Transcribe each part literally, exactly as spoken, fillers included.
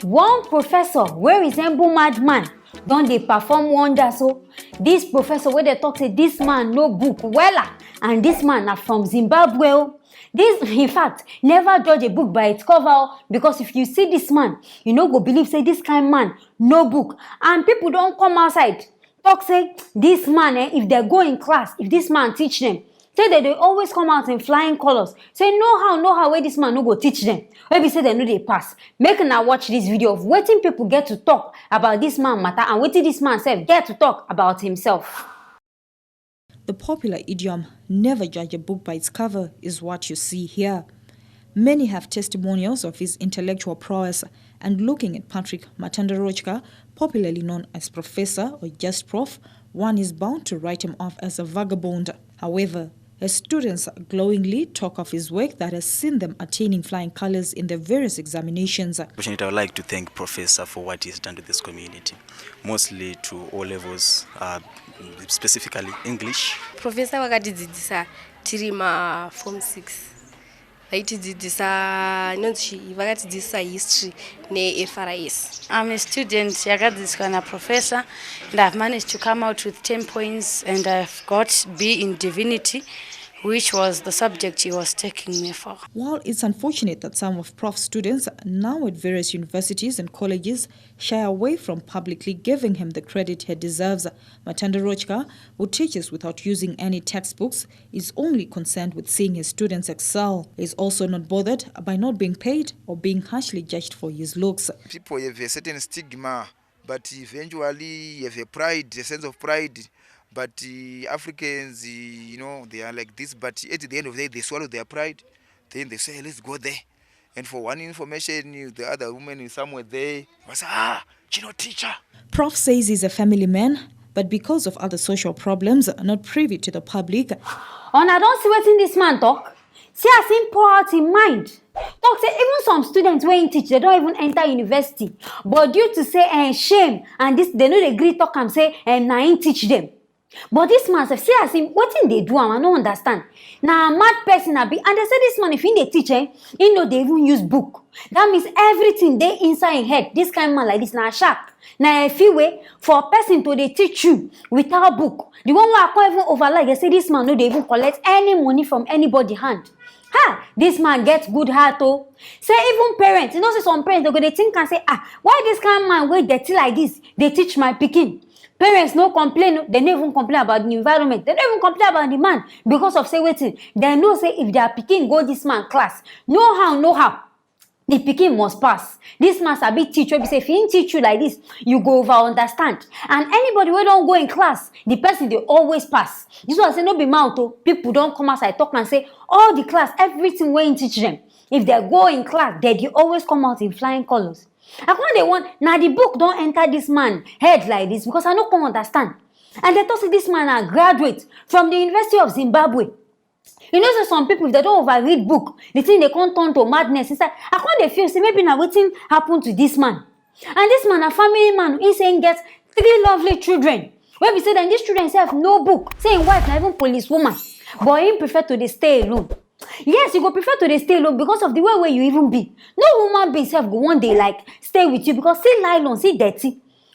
One professor wey resemble madman don dey perform wonders o. This professor wey dey talk say this man no book wella, and this man na from Zimbabwe o. This, in fact, never judge a book by its cover o, because if you see this man, you no go believe say this kind man no book. And people don come outside talk say this man, eh, if they go in class, if this man teach them, say they dey always come out in flying colors. Say no how, no how wey this man no go teach them. Wey be say they no dey pass. Make una watch this video of wetin people get to talk about this man matter and wetin this man sef get to talk about himself. The popular idiom, "Never judge a book by its cover," is what you see here. Many have testimonials of his intellectual prowess, and looking at Patrick Matandarochka, popularly known as Professor or just Prof, one is bound to write him off as a vagabond. However, his students glowingly talk of his work that has seen them attaining flying colors in their various examinations. Unfortunately, I would like to thank Professor for what he's done to this community, mostly to O levels, uh, specifically English. Professor vakatidzidzisa tiri ma form six, vaitidzidzisa, inonzi chii, vakatidzidzisa history ne F R S. I'm a student yakadzidziswa naprofessor, and I've managed to come out with ten points, and I've got B in divinity, which was the subject he was taking me for. While it's unfortunate that some of Prof's students, now at various universities and colleges, shy away from publicly giving him the credit he deserves, Matandarochka, who teaches without using any textbooks, is only concerned with seeing his students excel. He's also not bothered by not being paid or being harshly judged for his looks. People have a certain stigma, but eventually you have a pride, a sense of pride. But uh, Africans, uh, you know, they are like this, but at the end of the day, they swallow their pride. Then they say, "Let's go there." And for one information, the other woman is somewhere there. Was, "Ah, Chino teacher." Prof says he's a family man, but because of other social problems, not privy to the public. Una don see wetin this man talk? See as him pour out him mind. Talk say even some students wey him teach, they don even enter university. But due to say eh, shame and this, they no dey gree talk am say eh, na him teach them. But this man sef, see as him, wetin dey do am, I no understand. Na mad person abi? And they say this man, if he dey teach, eh, he no dey even use book. That means everything dey inside him head. This kind man like this na shark. Na a few way for person to dey teach you without book. The one wey I come even overlike, they say this man no dey even collect any money from anybody hand. Ha! This man get good heart o. Say even parents, you know say some parents, they go dey think and say, "Ah, why this kind man wey dirty like this dey teach my pikin?" Parents no complain o, they no even complain about the environment, they no even complain about the man, because of say wetin? They know say if their pikin go this man class, no how, no how, the pikin must pass. This man sabi teach, wey be say if he teach you like this, you go over understand. And anybody wey don go in class, the person dey always pass. This one say no be mouth o, people don come outside talk and say all the class, everything wey he teach them, if they go in class, they dey always come out in flying colors. I come dey wonder, na the book don enter this man head like this, because I no come understand. And they talk say this man na graduate from the University of Zimbabwe. You know say some people, if they don over read book, the thing dey come turn to madness inside. I come dey feel say maybe na wetin happen to this man. And this man na family man, he say he get three lovely children. Wey be say then this children sef no book, say him wife na even police woman, but he prefer to dey stay alone. Yes, you go prefer to dey stay alone because of the way wey you even be. No woman being sef go wan dey like stay with you, because see nylon, see dirty.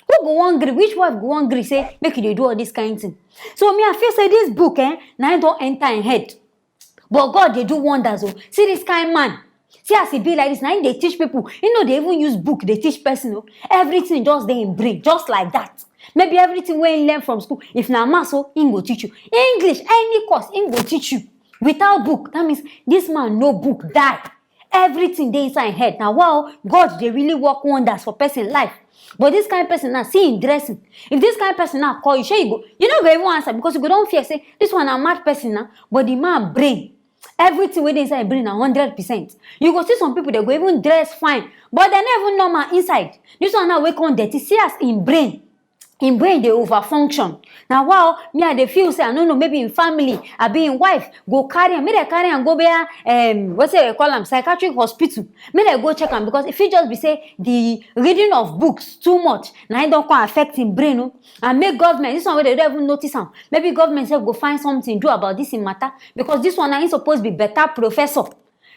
Who go wan gree? Which wife go wan gree say make you dey do all this kind thing? So me, I feel say this book, eh, na him don enter him head. But God dey do wonders o. See this kind man. See as he be like this, na him dey teach people. He no dey even use book dey teach person o. Everything just dey him brain, just like that. Maybe everything wey he learn from school, if na maths o, he go teach you. English, any course, he go teach you. Without book, that means this man no book die. Everything dey inside him head. Na wow, God dey really work wonders for person life. But this kind person now, see him dressing. If this kind person now call you, shey you go, you no go even answer, because you go don fear say this one na mad person na. But the man brain, everything wey dey inside him brain na hundred percent. You go see some people, they go even dress fine, but they no even normal inside. This one now wey come dirty, see as him brain, him brain dey over function. Na wow, me I dey feel say, I no know, maybe him family abi him wife go carry am, make they carry am go where, um, wetin they call am, psychiatric hospital, make they go check am, because e fit just be say the reading of books too much na him don come affect him brain o. And make government, this one wey they don't even notice am, maybe government sef go find something do about this him matter, because this one na him suppose be better professor.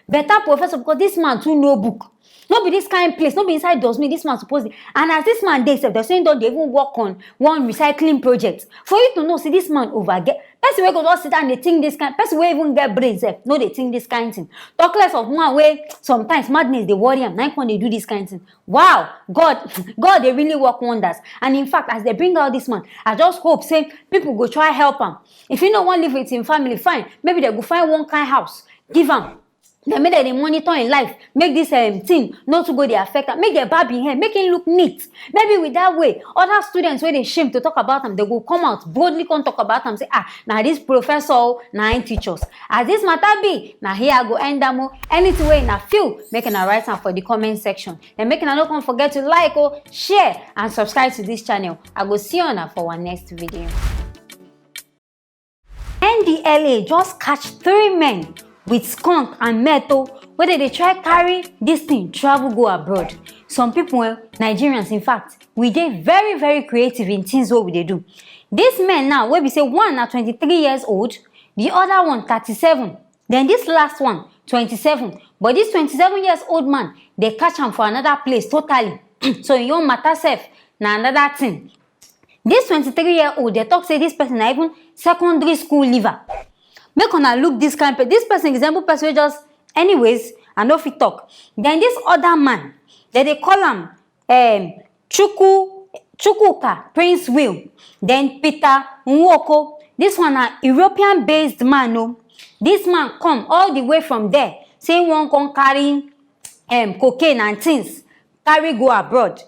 Better professor, because this man too know book. No be this kind place, no be inside dustbin this man suppose dey. And as this man dey sef, dem say he don dey even work on one recycling project. For you to know say this man over get, person wey go just sit down dey think this kind, person wey even get brain sef no dey think this kind thing. Talk less of one wey sometimes madness dey worry am, na him come dey do this kind thing. Wow, God, God dey really work wonders. And in fact, as dem bring out this man, I just hope say people go try help am. If he no wan live with him family, fine, maybe dem go find one kind house give am. Then make dem dey monitor him life, make this um, thing no too go dey affect am, make dem barb him hair, make him look neat. Maybe with that way, other students wey dey shame to talk about am, dem go come out boldly come talk about am, say, ah, na this professor o, na him teach us. As this matter be, na here I go end am o. Anything wey una feel, make una write am for the comment section. Then make una no come forget to like o, share and subscribe to this channel. I go see una for our next video. N D L A just catch three men with skunk and meth o, wey dem dey try carry this thing travel go abroad. Some people, eh, Nigerians, in fact, we dey very, very creative in things wey we dey do. This men now, wey be say one na twenty-three years old, the other one thirty-seven, then this last one twenty-seven. But this twenty-seven years old man, dem catch am for another place totally. So im own matter sef na another thing. This twenty-three year old, dem talk say this person na even secondary school leaver. Make una look this kind person. This person resemble person wey just, anyways, I no fit talk. Then this other man, dem dey call am um, Chukwu Chukwuka Prince Will, then Peter Nwoko. This one na European based man o. This man come all the way from there, say he wan come carry um, cocaine and things, carry go abroad.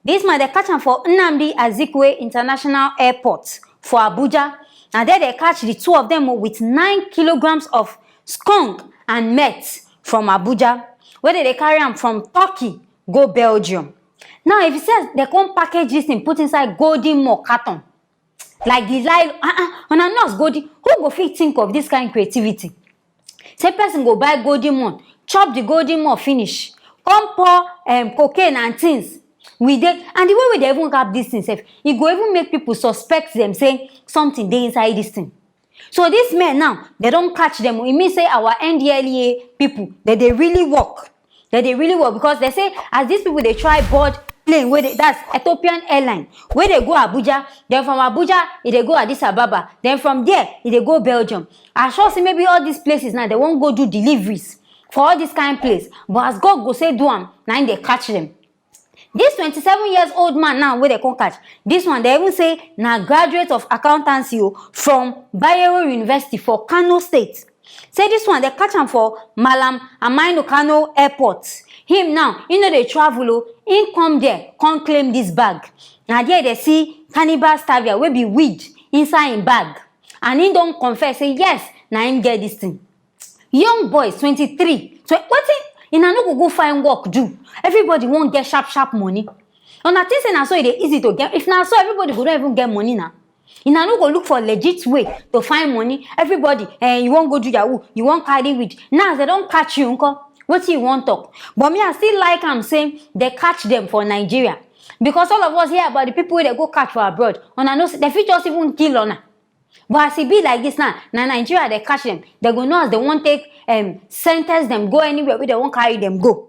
This man, dem catch am for Nnamdi Azikiwe International Airport for Abuja. Na there dem catch the two of them o, with nine kilograms of skunk and meth from Abuja, wey dem dey carry am from Turkey go Belgium. Now, if you see as dem come package this thing, put inside golden mall carton, like the like, uh-uh, una know as golden, who go fit think of this kind creativity? Say person go buy golden mall, chop the golden mall finish, come pour um, cocaine and things. We dey, and the way wey dem even wrap this thing sef, e go even make people suspect them say something dey inside this thing. So these men now, dem don catch them o. E mean say our N D L E A people, dem dey really work. Dem dey really work, because dem say as these people dey try board plane wey dey, that's Ethiopian Airline, wey dey go Abuja, then from Abuja e dey go Addis Ababa, then from there e dey go Belgium. I sure say maybe all these places now, dem wan go do deliveries for all this kind place. But as God go say do am, na im dem catch them. This twenty-seven years old man now wey dem come catch, this one dem even say na graduate of accountancy o, from Bayero University for Kano State. Say this one dem catch am for Malam Aminu Kano Airport. Him now, he no dey travel o, he come there come claim this bag. Na there dem see cannabis sativa wey be weed inside him bag, and he don confess say yes, na him get this thing. Young boys, twenty-three, tw- wetin, una no go go find work do? Everybody wan get sharp sharp money. Una think say na so e dey easy to get? If na so, everybody go don even get money na. Una no go look for legit way to find money. Everybody, eh, you wan go do yahoo, you wan carry weed. Now as dem don catch you nko, wetin you wan talk? But me, I still like am say dem catch them for Nigeria, because all of us hear about the people wey dem go catch for abroad. Una know say dem fit just even kill una. But as e be like this now, na Nigeria dem catch them. Dem go know as dem wan take um, sentence them, go anywhere wey dem wan carry them go.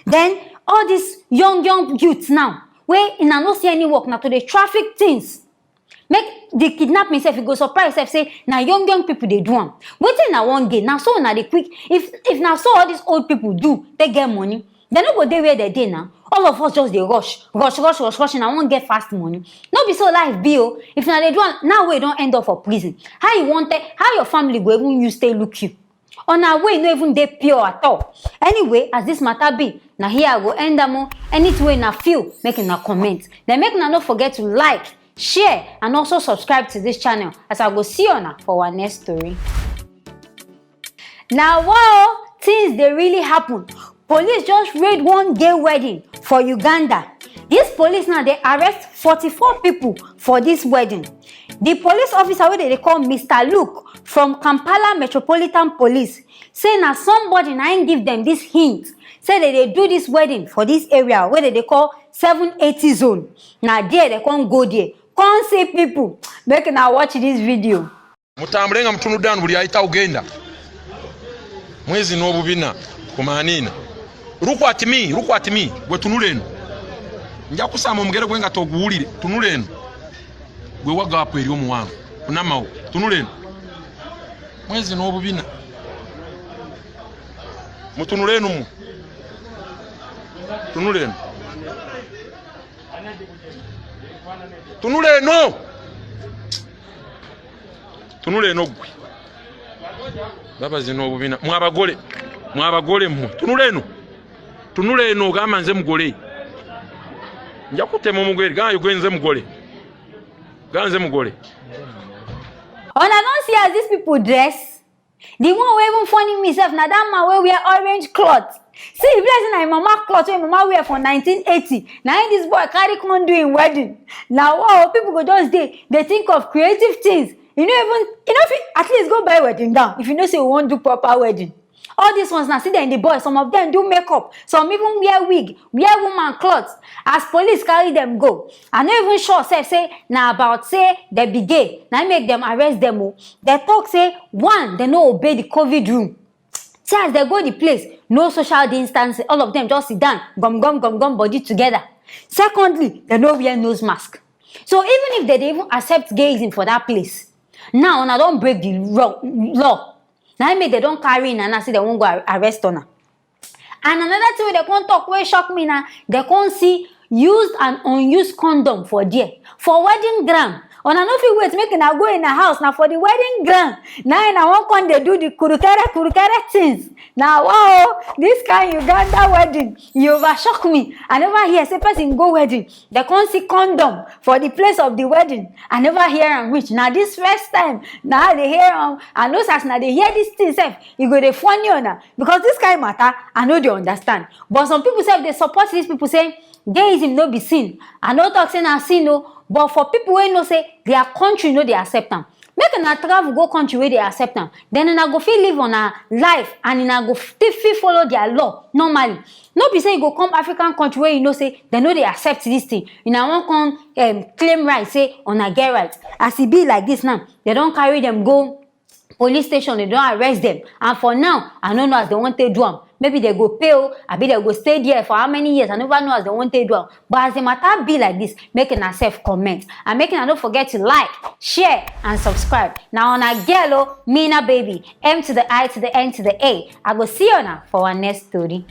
Then all these young young youths now, wey una no see any work, na to dey traffic things. Make the kidnapping sef, you go surprise sef say na young young people dey do am. Wetin una wan gain? Na so una dey quick. If if na so all these old people do take get money, dem no go dey where dem dey now. All of us just dey rush, rush, rush, rush, rush, and I wan get fast money. No be so life be o. If una dey do am now, wey you don end up for prison, how you wan take, how your family go even use take look you? Una way no even dey pure at all. Anyway, as this matter be, na here I go end am o. Anything wey una feel, make una comment. Then make una no forget to like, share, and also subscribe to this channel, as I go see una for our next story. Na wow, things dey really happen. Police just raid one gay wedding for Uganda. Dis police now dey arrest forty-four people for dis wedding. The police officer wey dem dey call Mister Luke from Kampala Metropolitan Police say na somebody na im give dem dis hint say dem dey do dis wedding for dis area wey dem dey call seven eighty zone. Na there dem come go there, come see people. Make una watch dis video. Mutambule nga mutunudde wano, buli ayita ogenda. Mwezi n'obubina ku maaniina. Look at me, look at me. Gwe tunula eno. Nja kusamba omugere gwe nga toguwulire. Tunula eno. Gwe wagapu eri omuwanvu. Kunamawo. Tunula eno. Mwezi n'obubina. Mutunule eno mu. Tunula eno. Tunula eno. Tunula eno gwe. Baba zino obubina. Mwe abagole. Mwe abagole mmwe. Tunula eno. Tunula eno, ogamba nze mugole. Nja kutema omugere. Gamba gwe nze mugole. Gamba nze mugole. Una don see as dis people dress? The one wey even funny me sef na that man wey wear orange cloth. See, e be like say na im mama cloth wey im mama wear for nineteen eighty. Na im this boy carry come do im wedding. Na wow, people go just dey dey think of creative things. You no even, you no fit at least go buy wedding gown if you know say you wan do proper wedding. All these ones na see dem the boys, some of them do makeup, some even wear wig, wear woman cloth. As police carry dem go, I no even sure sef say na about say dem be gay na im make dem arrest dem o. Dem talk say one, dem no obey the covid rule. See as dem go the place, no social distancing, all of them just sit down gum gum gum gum body together. Secondly, dem no wear nose mask. So even if dem dey even accept gayism for that place, now una don break the law. Law. Na im make dem don carry una now say dem wan go ar- arrest una. And another thing wey dem come talk wey shock me na dem come see used and unused condom for there, for wedding ground. Una no fit wait make una go una house, na for the wedding ground na una wan come dey do the kurukere kurukere things. Na wow, this kind Uganda wedding, e over shock me. I never hear say person go wedding dem come see condom for the place of the wedding. I never hear am reach, na this first time na I dey hear am. I know say as una dey hear this thing sef, e go dey funny una, because this kind matter I no dey understand. But some people sef dey support these people say gayism no be sin. I no talk say na sin o, but for people wey know say their country no dey accept am, make una travel go country wey dey accept am, then una go fit live una life and una go fit fit follow their law normally. No be say you go come African country wey you know say dem no dey accept this thing, una wan come um, claim right say una get right. As e be like this now, dem don carry dem go police station, dem don arrest dem, and for now I no know as dem wan take do am. Maybe dem go pay o, abi dem go stay there for how many years, I never know as dem wan take do am. But as the matter be like this, make una sef comment and make una no forget to like, share and subscribe. Na una girl o, Mina Baby, M to the I to the N to the A. I go see una for our next story.